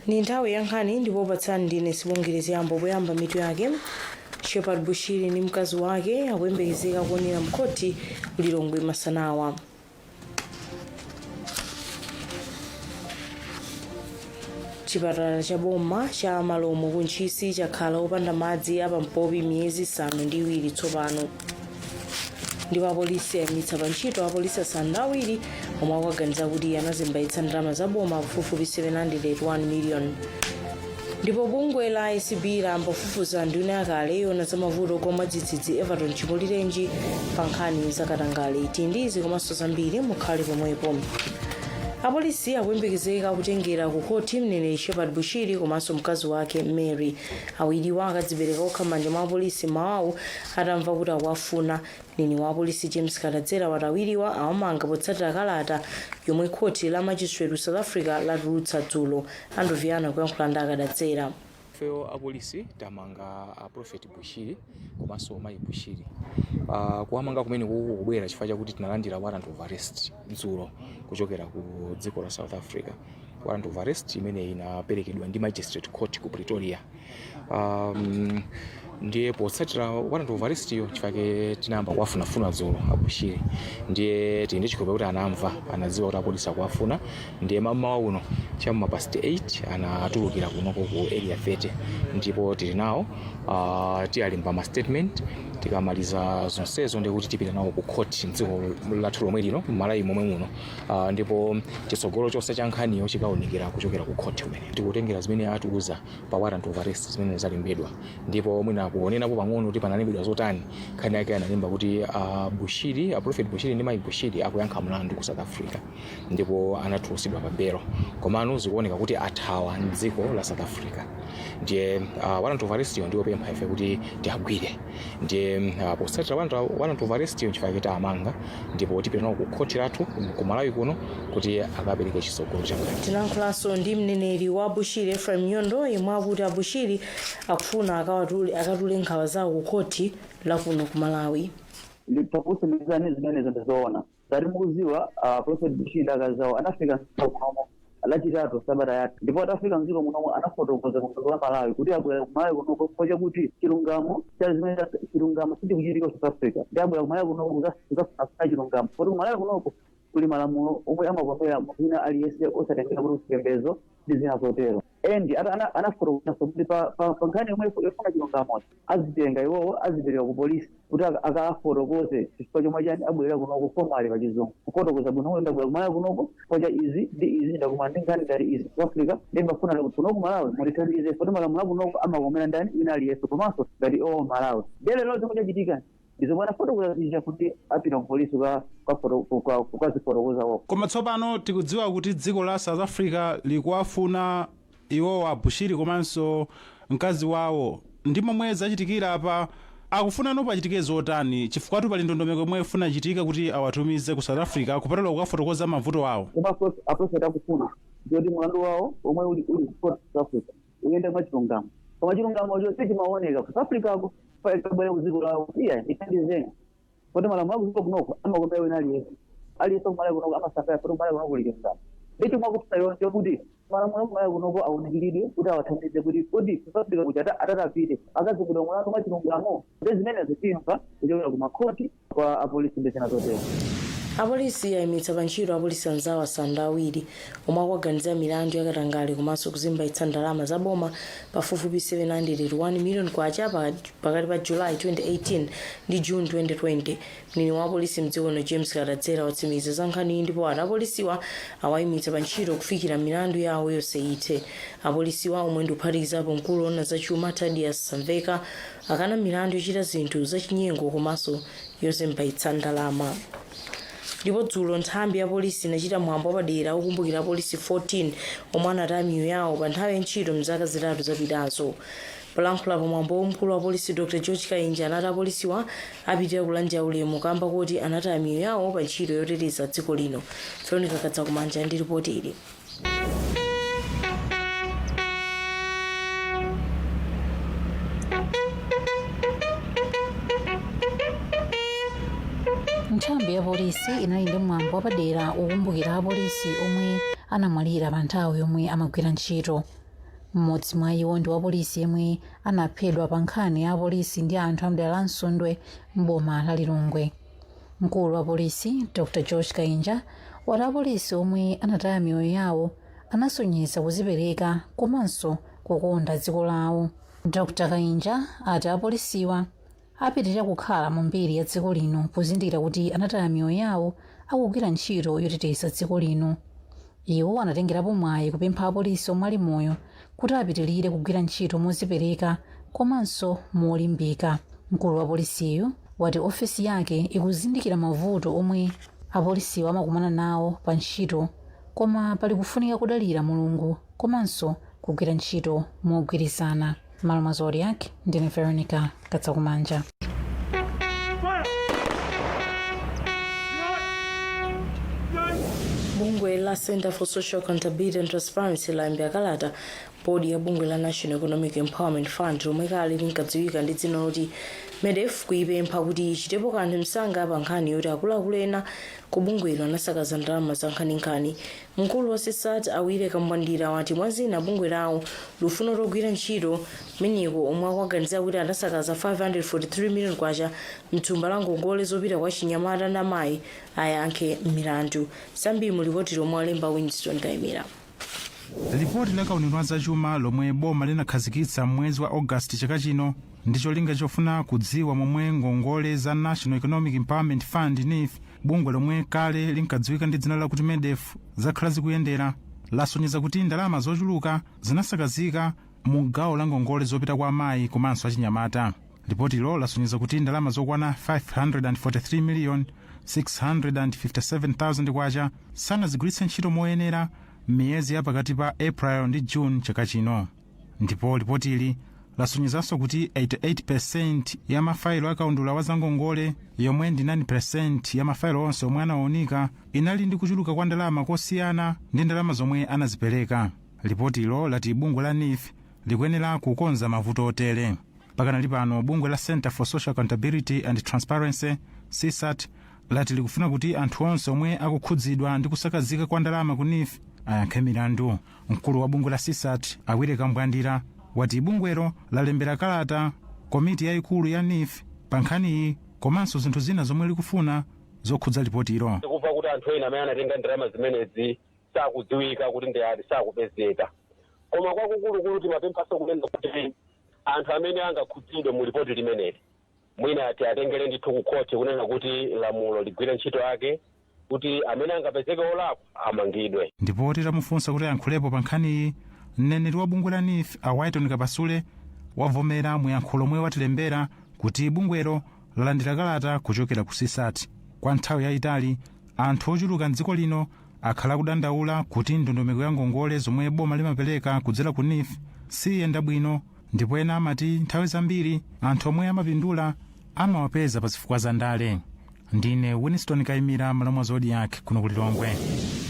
Ni nthawi ya nkhani ndipo patsani ndine Sibongere Ziyambo. Poyamba mitu yake. Shepherd Bushiri ndi mkazi wake akuyembekezeka kuonera mkhoti ku Lilongwe masanawa. Chipatala cha boma cha Malomo ku Ntchisi chakhala opanda madzi apampopi miyezi 7 tsopano. Ndipo apolisi ayimitsa pa ntchito apolisi 7 omwe akuganiza kuti anazembaitsa ndalama za boma pafupifupi 781 million. Ndipo bungwe la ACB layamba kufufuza nduna yakale yoona za mavuto ogwa mwadzidzidzi Everton Chimulirenji pa nkhani zakatangale. Tili ndi izi komanso zambiri, mukhale pomwepo. Apolisi akuyembekezeka kutengera ku khoti mneneri Shepherd Bushiri komanso mkazi wake Mary. Awiriwa akadzipereka okha m'manja mwa apolisi mawawu atamva kuti akuwafuna. Mneneri wa apolisi James Kadadzera wati awiriwa awamanga potsatira kalata yomwe khoti la magistrate ku South Africa latulutsa dzulo. Andrew Viana kuyankhula ndi Akadadzera. Ifeyo apolisi tamanga a Prophet Bushiri komanso mayi Bushiri. Kuwamanga kumene kuku kubwera chifukwa chakuti tinalandira warrant of arrest dzulo kuchokera ku dziko la South Africa. Warrant of arrest imene inaperekedwa ndi magistrate court ku Pretoria. Ndiye potsatira warrant of arrest yo chifukwa tinayamba kuwafunafuna dzulo a Bushiri. Ndiye tili ndi chikhulupiriro kuti anamva, anadziwa kuti apolisi akuwafuna. Ndiye mmawa uno cham'ma past 8 anatulukira kunoko ku Area 30 ndipo tili nawo, tiyalemba ma statement. Tikamaliza zonsezo ndiye kuti tipita nawo ku court mdziko lathu lomwe lino, m'Malawi momwe muno, ndipo chitsogolo chonse cha nkhaniyo chikaonekera kuchokera ku court kumene tikutengera zimene atiuza pa warrant of arrest zimene zalembedwa. Ndipo mwina kuonenapo pang'ono kuti panalembedwa zotani, nkhani yake analemba kuti Bushiri, a Prophet Bushiri ndi mayi Bushiri akuyankha mlandu ku South Africa ndipo anatulutsidwa pa belo, komano zikuoneka kuti athawa mdziko la South Africa. Ndiye warrant of arrest yo ndiyopempha ife kuti tiagwire. Ndiye potsatira warrant of arrest yo nchifukwa chake taamanga ndipo tipita nawo ku khoti lathu ku Malawi kuno kuti akapereke chitsogolo cha nkhani. Tinayankhulanso ndi mneneri wa Bushiri Ephraim Nyondo yemwe akuti a Bushiri akufuna akatule nkhawa zawo ku khoti la kuno ku Malawi. Nditakusimikizani zimenezo ndizoona. Ngati mukudziwa, Prophet Bushiri ndi akazi awo anafika mdziko munomo Lachitatu sabata yatha, ndipo atafika mdziko munomo anafotokoza ku mtundu wa Malawi kuti abwera ku Malawi kunoko chifukwa chakuti chilungamo cha zimene chilungamo sichikuchitika ku South Africa, ndi abwera ku Malawi kunoko kudzafunafuna chilungamo, poti ku Malawi kunoko kuli malamulo omwe amakomera munthu wina aliyense osatengera kuti chipembedzo ndi zina zotero. And anafotokozanso kuti pa nkhani yomwe yofuna chilungamocho azitenga iwowo azipereka ku polisi kuti akafotokoze chifukwa chomwe chani abwerera kunoko formally pa Chizungu kufotokoza bwino kuti ndabwera kumalawi kunoko chifukwa cha izi ndi izi, ndakumana ndi nkhani ngati izi South Africa, ndi ndimafuna kuti kuno ku Malawi mutithandize poti malamulo akunoko amakomera ndani wina aliyense komanso ngati iwowo Malawi. Ndiye lero chomwe chachitika ndi zomwe anafotokoza zija kuti apita ku polisi kukazifotokoza okha. Koma tsopano tikudziwa kuti dziko la South Africa likuwafuna iwowa Bushiri komanso mkazi wawo. Ndi momwe zachitikira apa, akufunano pachitike zotani? Chifukwa pali ndondomeko yomwe ifuna ichitike kuti awatumize ku South Africa kupatula kukafotokoza mavuto awo. Koma a Prophet akufuna ndiyoti mlandu wawo omwe uli ku court South Africa uyende mwachilungamo, koma chilungamocho sichimaoneka ku South Africako. Akabwera ku dziko lawo, iya ithandizeni poti malamulo akudziko kunoko amakomera wina aliyense, aliyense kumalawi kunoko amasangalala poti kumalawi kunoko kuli chilungamo. Ndi chomwe akufuna iwo chokuti malamulo akumalawi kunoko awunikiridwe kuti awathandize kuti kodi ku South Africa kuja atatapite akazengedwa mulandu mwachilungamo. Ndi zimenezo timva kuchokera ku makhoti kwa apolisi ndi zina zotero. Apolisi ayimitsa pa ntchito apolisi anzawo 7 omwe akuwaganizira milandu yakatangale komanso kuzembaitsa ndalama za boma pafupifupi 781 million kwacha pakati pa July 2018 ndi June 2020. Mneneri wa apolisi mdziko muno James Kadadzera watsimikiza za nkhaniyi ndipo ati apolisiwa awayimitsa pa ntchito kufikira milandu yawo yonse ithe. Apolisiwa, omwe ndi kuphatikizapo mkulu woona za chuma Thaddeus Samveka, akana milandu yochita zinthu zachinyengo komanso yozembaitsa ndalama. Ndipo dzulo nthambi ya polisi inachita mwambo wapadera wokumbukira apolisi 14 omwe anataya miyoyo yawo pa nthawi ya ntchito mzaka 3 zapitazo. Polankhula pa mwambowo, mkulu wa polisi Dr George Kainja anati apolisiwa apitirira kulandira ulemu kamba koti anataya miyoyo yawo pa ntchito yoteteza dziko lino. Veronica Kadzakumanja ndi ripoti ili. Nthambi ya polisi inali ndi mwambo wapadera wokumbukira apolisi omwe anamwalira pa nthawi yomwe amagwira ntchito. Mmodzi mwa iwo ndi wapolisi yemwe anaphedwa pa nkhani ya apolisi ndi anthu amdera la Msundwe m'boma la Lilongwe. Mkulu wa polisi Dr George Kainja wati apolisi omwe anataya miyoyo yawo anasonyeza kuzipereka komanso kukonda dziko lawo. Dr Kainja ati apolisiwa apitirira kukhala mu mbiri ya dziko lino pozindikira kuti anataya miyoyo yawo akugwira ntchito yoteteza dziko lino. Iwo anatengerapo mwayi kupempha apolisi omwe ali moyo kuti apitirire kugwira ntchito mozipereka komanso molimbika. Mkulu wa polisiyu wati ofesi yake ikuzindikira mavuto omwe apolisiwo amakumana nawo pa ntchito, koma pali kufunika kudalira Mulungu komanso kugwira ntchito mogwirizana. Malo mwa Zodiak, ndine Veronica Katsakumanja. Bungwe la Center for Social Accountability and Transparency layambira kalata bodi ya bungwe la National Economic Empowerment Fund, lomwe kale linkadziwika ndi dzina loti MEDEF, kuipempha kuti ichitepo kanthu msanga pa nkhani yoti akuluakulu ena ku bungwelo anasakaza ndalama za nkhaninkhani. Mkulu wa CSAT Awire Kambwandira wati mwazina bungwe lawo lufuna logwira ntchito meneko omwe akuwaganizira kuti anasakaza 543 million kwacha mthumba la ngongole zopita kwa chinyamata ndi amayi ayankhe milandu. Zambiri mu lipoti lomwe alemba Winston Kaimira. Lipoti la kauniuni wa zachuma lomwe boma linakhazikitsa mwezi wa Ogasiti chaka chino ndi cholinga chofuna kudziwa momwe ngongole za National Economic Empowerment Fund, NEEF, bungwe lomwe kale linkadziwika ndi dzina lakuti MEDEF, zakhala zikuyendera, lasonyeza kuti ndalama zochuluka zinasakazika mu gawo la ngongole zopita kwa amayi komanso achinyamata. Lipotilo lasonyeza kuti ndalama zokwana 543 million 657,000 kwacha sanazigwiritse ntchito moyenera m'miyezi ya pakati pa April ndi June chaka chino. Ndipo lipotili lasonyezanso kuti 88% ya mafailo akaundula wa zangongole, yomwe ndi 9% ya mafailo onse omwe anaoneka, inali ndi kuchuluka kwa ndalama kosiyana ndi ndalama zomwe anazipereka. Lipotilo lati bungwe la NEEF likuyenera kukonza mavuto otere. Pakanali pano, bungwe la Center for Social Accountability and Transparency, CSAT, lati likufuna kuti anthu onse omwe akukhudzidwa ndi kusakazika kwa ndalama ku NEEF ayankhe milandu. Mkulu wa bungwe la CSAT Awire Kambwandira wati bungwelo lalembera kalata komiti yayikulu ya NEEF pa nkhaniyi komanso zinthu zina zomwe likufuna zokhudza lipotilo. Tikumva kuti anthu ena amene anatenga ndalama zimenezi sakudziwika kuti ndi ati, sakupezeka. Koma kwakukulukulu timapemphanso kunena kuti anthu amene angakhudzidwe mu lipoti limeneli mwina tiatengere ndithu ku khoti, kunena kuti lamulo ligwire ntchito yake, kuti amene angapezeke olakwa amangidwe. Ndipo titamufunsa kuti ayankhulepo pa nkhaniyi, mneneri wa bungwe la NEEF a Whiton Kapasule wavomera muyankhulo lomwe watilembera kuti bungwelo lalandira kalata kuchokera ku CSAT. Kwa nthawi yayitali anthu ochuluka mdziko lino akhala akudandaula kuti ndondomeko ya ngongole zomwe boma limapereka kudzera ku NEEF siyenda bwino, ndipo ena amati nthawi zambiri anthu omwe amapindula amawapeza pa zifukwa za ndale. Ndine Winston Kaimira, m'malo mwa Zodiak, kuno ku Lilongwe.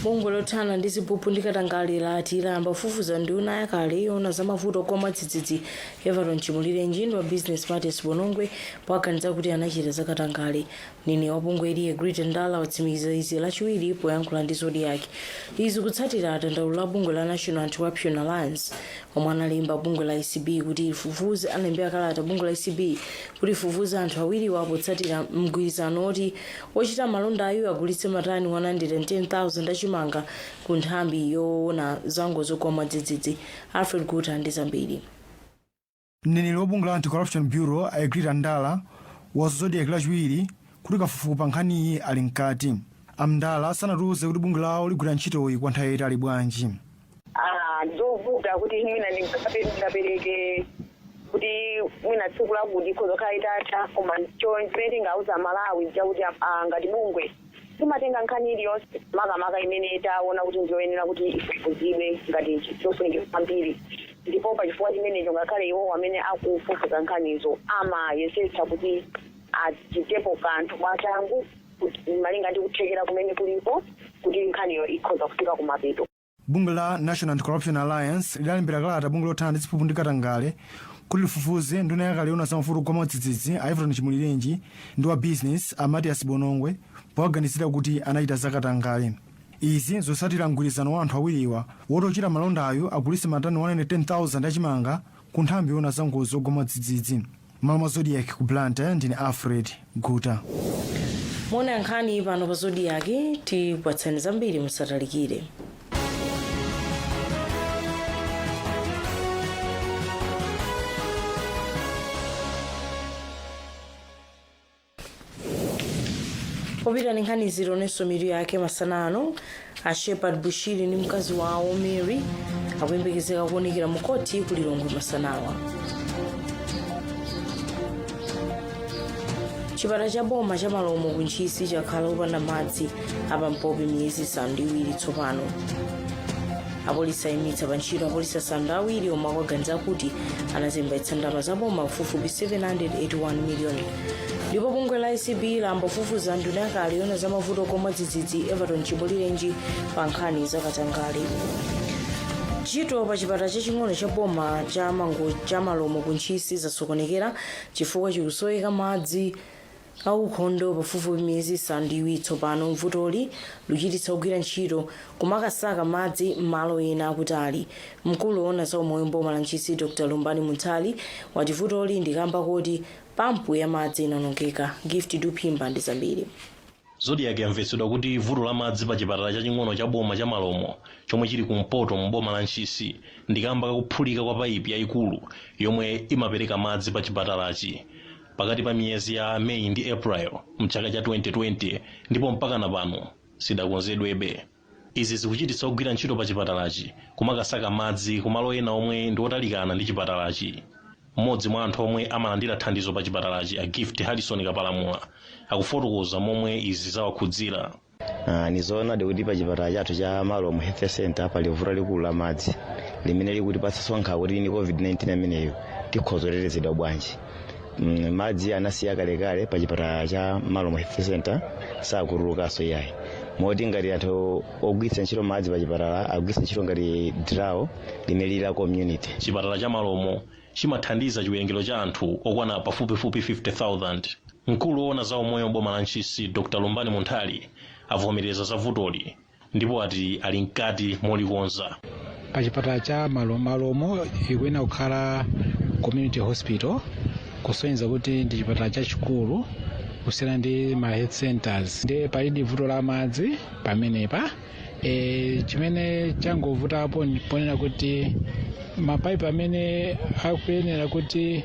Bungwe lothana ndi ziphuphu ndi katangale lati layamba kufufuza nduna yakale yoona za mavuto ogwa mwadzidzidzi Everton Chimulirenji ndi wa business Matthews Bonongwe powaganiza kuti anachita zakatangale. Mneneri wa bungwe ili Egrita Ndala watsimikiza izi Lachiwiri poyankhula ndi Zodiak. Izi kutsatira dandaulo la bungwe la National Anti-Corruption Alliance omwe analemba bungwe la ACB kuti lifufuze, analembera kalata bungwe la ACB kuti lifufuze anthu awiriwa potsatira mgwirizano oti wochita malondayo agulitse matani 110,000 achimanga ku nthambi yoona za ngozi zogwa mwadzidzidzi. Alfred Guta ndi zambiri. Mneneri wa bungwe la Anti-Corruption Bureau Egrita Ndala wauza Zodiak Lachiwiri kuti kafukufuku pa nkhaniyi ali mkati. Amndala sanatiuze kuti bungwe lawo ligwira ntchitoyi kwa nthawi yayitali bwanji. Ndizovuta kuti mwina ndingapereke kuti mwina tsiku lakuti ikhoza kukhala itatha, koma chimene tingauza Malawi chakuti ngati bungwe timatenga nkhani iliyonse, makamaka imene taona kuti ndiyoyenera kuti ifufuzidwe ngati chofunikira kwambiri. Ndipo pachifukwa chimenecho ngakhale iwo amene akufufuza nkhanizo amayesetsa kuti achitepo kanthu mwachangu malinga ndi kuthekera kumene kulipo kuti nkhaniyo ikhoza kufika kumapeto. Bungwe la National Anti-Corruption Alliance lidalembera kalata bungwe lothana ndi ziphuphu ndi katangale kuti lifufuze nduna yakale yoona za mavuto ogwa mwadzidzidzi a Everton Chimulirenji ndi wa business a Matias Bonongwe powaganizira kuti anachita zakatangale. Izi zotsatira mgwirizano wa anthu awiriwa woti ochita malondayo agulitse matani 110,000 achimanga ku nthambi yoona za ngozi zogwa mwadzidzidzi. M'malo mwa Zodiak ku Blantyre, ndine Alfred Guta. Muona nkhani pano pa Zodiak, tikupatsani zambiri, musatalikire. Popita ndi nkhani zilionenso mitu yake masana ano. A Shepherd Bushiri ndi mkazi wawo Mary akuyembekezeka kuonekera mu khoti ku Lilongwe masanawa. Chipatala cha boma cha Malomo ku Ntchisi chakhala opanda madzi apampopi miyezi 7 tsopano. Apolisi ayimitsa pa ntchito apolisi 7 omwe akuganiza kuti anazembaitsa ndalama za boma pafupifupi 781 million. Ndipo bungwe la ACB layamba kufufuza nduna yakale yoona za mavuto ogwa mwadzidzidzi Everton Chimulirenji pa nkhani zakatangale. Ntchito pa chipatala chaching'ono cha boma cha Malomo ku Ntchisi zasokonekera chifukwa chikusoweka madzi aukhondo pafupifupi miyezi 7 tsopano. Vutoli luchititsa kugwira ntchito kumakasaka madzi m'malo ena akutali. Mkulu woona za umoyo mboma la Ntchisi, Dr Lumbani Munthali, wati vutoli ndikamba kuti pampu ya madzi inonongeka. Gift Duphimba ndi zambiri. Zodiak yamvetsedwa kuti vuto la madzi pa chipatala chaching'ono cha boma cha Malomo chomwe chili kumpoto mboma la Ntchisi ndikamba kakuphulika kwa payipi yayikulu yomwe imapereka madzi pa chipatalachi pakati pa miyezi ya Meyi ndi April mchaka cha 2020, ndipo mpaka na pano sidakonzedwebe. Izi zikuchititsa kugwira ntchito pa chipatalachi kumakasaka madzi kumalo ena omwe ndi otalikana ndi chipatalachi. Mmodzi mwa anthu omwe amalandira thandizo pa chipatalachi, a Gift Harrison Kapalamula, akufotokoza momwe izi zawakhudzira. Ni zoonadi kuti pa chipatala chathu cha Malomo Health Center pali vuto likulu la madzi limene likutipatsa nkhawa kuti ni COVID-19 ameneyo tikhoza kutetezedwa bwanji. Madzi anasiya kalekale pa chipatala cha Malomo Health Center, sakutulukanso iyayi, moti ngati anthu ogwiritsa ntchito madzi pa chipatala agwiritsa ntchito ngati draw limene lili la community. Chipatala cha Malomo chimathandiza chiwerengero cha anthu okwana pafupifupi 50,000. Mkulu woona za umoyo boma la Ntchisi, Dr Lumbani Munthali, avomereza za vutoli ndipo ati ali mkati molikonza. Pa chipatala cha Malomo ikuyenera kukhala community hospital, kusonyeza kuti ndi chipatala chachikulu kusiyana ndi ma health centers. Ndiye palidi vuto la madzi pamenepa. Chimene changovutapo ponena kuti mapaipi amene akuyenera kuti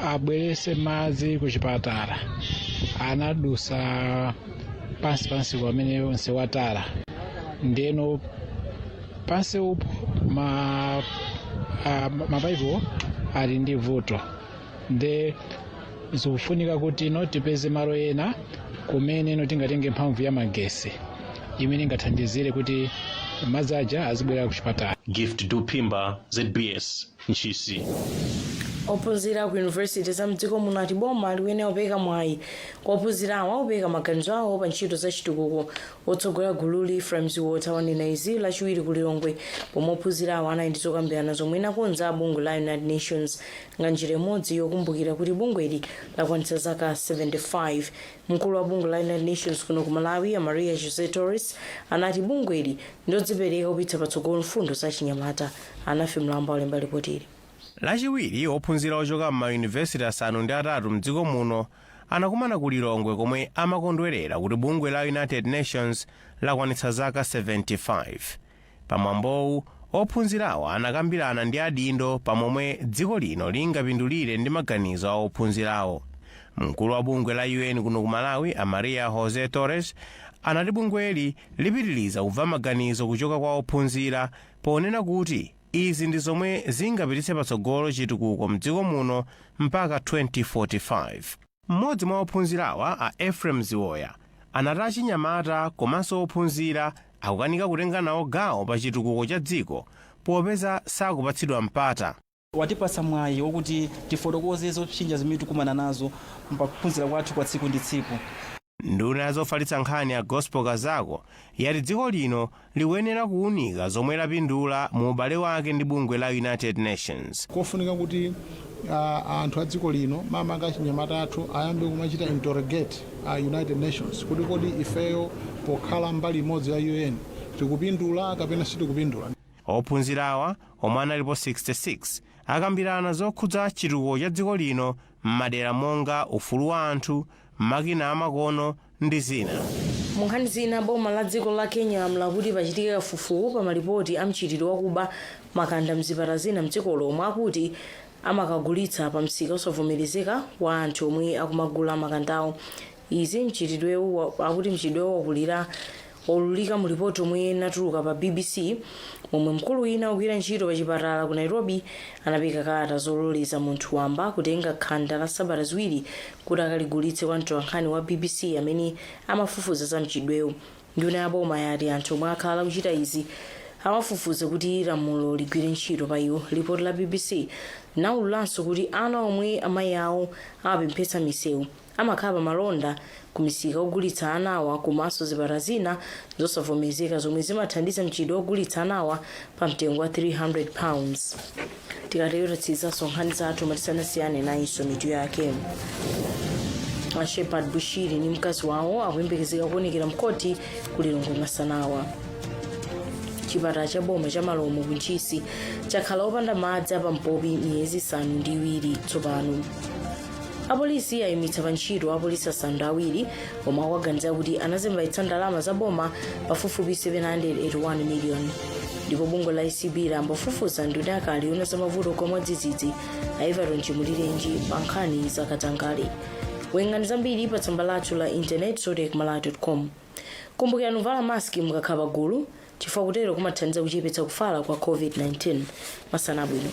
abwerese madzi ku chipatala anadusa pansi pansi pamene onse watala, ndeno pansi upo mapaipiwo ali ndi vuto, nde zikufunika kuti ino tipeze malo ena kumene ino tingatenge mphamvu ya magesi imene ingathandizire kuti madzi aja azibwera ku chipatala. Gift Duphimba, ZBS, Ntchisi. Ophunzira ku yunivesiti za mdziko muno ati boma likuyenera kupereka mwayi kwa ophunzirawo kupereka maganizo awo pa ntchito za chitukuko. Otsogolera gululi, Ephraim Ziwotha, wanena izi Lachiwiri ku Lilongwe pomwe ophunzirawo anali ndi zokambirana zomwe inakonza bungwe la United Nations nga njira imodzi yokumbukira kuti bungweli lakwanitsa zaka 75. Mkulu wa bungwe la United Nations kuno ku Malawi, a Maria Jose Torres, anati bungweli ndiodzipereka kupititsa patsogolo mfundo za chinyamata. Anafe Mlamba walemba ripotili. Lachiwiri, ophunzira ochoka m'mayunivesiti 8 mdziko muno anakumana ku Lilongwe komwe amakondwerera kuti bungwe la United Nations lakwanitsa zaka 75. Pamwambowu, ophunzirawo anakambirana ndi adindo pamomwe dziko lino lingapindulire ndi maganizo a ophunzirawo. Mkulu wa bungwe la UN kuno ku Malawi, a Maria Jose Torres, anati bungweli lipitiriza kumva maganizo kuchoka kwa ophunzira, ponena kuti izi ndi zomwe zingapititse patsogolo chitukuko mdziko muno mpaka 2045. Mmodzi mwa ophunzirawa, a Ephraim Ziwoya, anati achinyamata komanso ophunzira akukanika kutenga nawo gawo pa chitukuko cha dziko popeza sakupatsidwa mpata. Watipatsa mwayi wokuti tifotokoze zopsinja zimene tikumana nazo pakuphunzira kwathu kwa tsiku ndi tsiku. Nduna ya zofalitsa nkhani ya Gospel Kazako yati dziko lino likuyenera kuwunika zomwe lapindula mu ubale wake ndi bungwe la United Nations. Kofunika kuti Anthu a dziko lino, makamaka achinyamata athu, ayambe kumachita interrogate United Nations kuti kodi ifeyo pokhala mbali imodzi ya UN tikupindula kapena sitikupindula? Ophunzirawa, omwe analipo 66, akambirana zokhudza chitukuko cha dziko lino m'madera monga ufulu wa anthu, makina amakono ndi zina. Mu nkhani zina, boma la dziko la Kenya lamula kuti pachitike kafukufuku pa malipoti a mchitidwe wakuba makanda mzipatala zina mdzikolo, omwe akuti amakagulitsa pa msika osavomerezeka wa anthu omwe akumagula makandawo. Izi mchitidwewu akuti mchitidwewu wakulira waululika mu ripoti omwe inatuluka pa BBC, momwe mkulu wina wogwira ntchito pa chipatala ku Nairobi anapereka kalata zololeza munthu wamba kutenga khanda la sabata 2 kuti akaligulitse kwa mtolankhani wa BBC amene amafufuza za mchitidwewu. Nduna ya boma yati anthu omwe akhala kuchita izi amafufuza kuti lamulo ligwire ntchito pa iwo. Ripoti la BBC linaululanso kuti ana omwe amayi awo amapemphetsa misewu amakhala pa malonda ku misika ogulitsa anawa komanso zipatala zina zosavomerezeka zomwe zimathandiza mchitidwe wogulitsa anawa pa mtengo wa £300. Tikatero tatsirizanso nkhani zathu. Matisanasiyane nayinso mitu yake. A Shepherd Bushiri ndi mkazi wawo akuyembekezeka kuonekera mkoti ku Lilongwe masanawa. Chipatala cha boma cha Malomo ku Ntchisi chakhala opanda madzi apampopi miyezi 7 tsopano. Apolisi ayimitsa pa ntchito apolisi 7 omwe akuwaganiza kuti anazembaitsa ndalama za boma pafupifupi 781 million. Ndipo bungwe la ACB lambofufuza nduna yakale yona za mavuto ogwa mwadzidzidzi a Everton Chimulirenji pa nkhani za katangale. Werengani zambiri pa tsamba lathu la intaneti, zodiakmalawi.com. Kumbukirani kuvala maski mukakhala pagulu, chifukwa kutero kumathandiza kuchepetsa kufala kwa COVID-19. Masana abwino.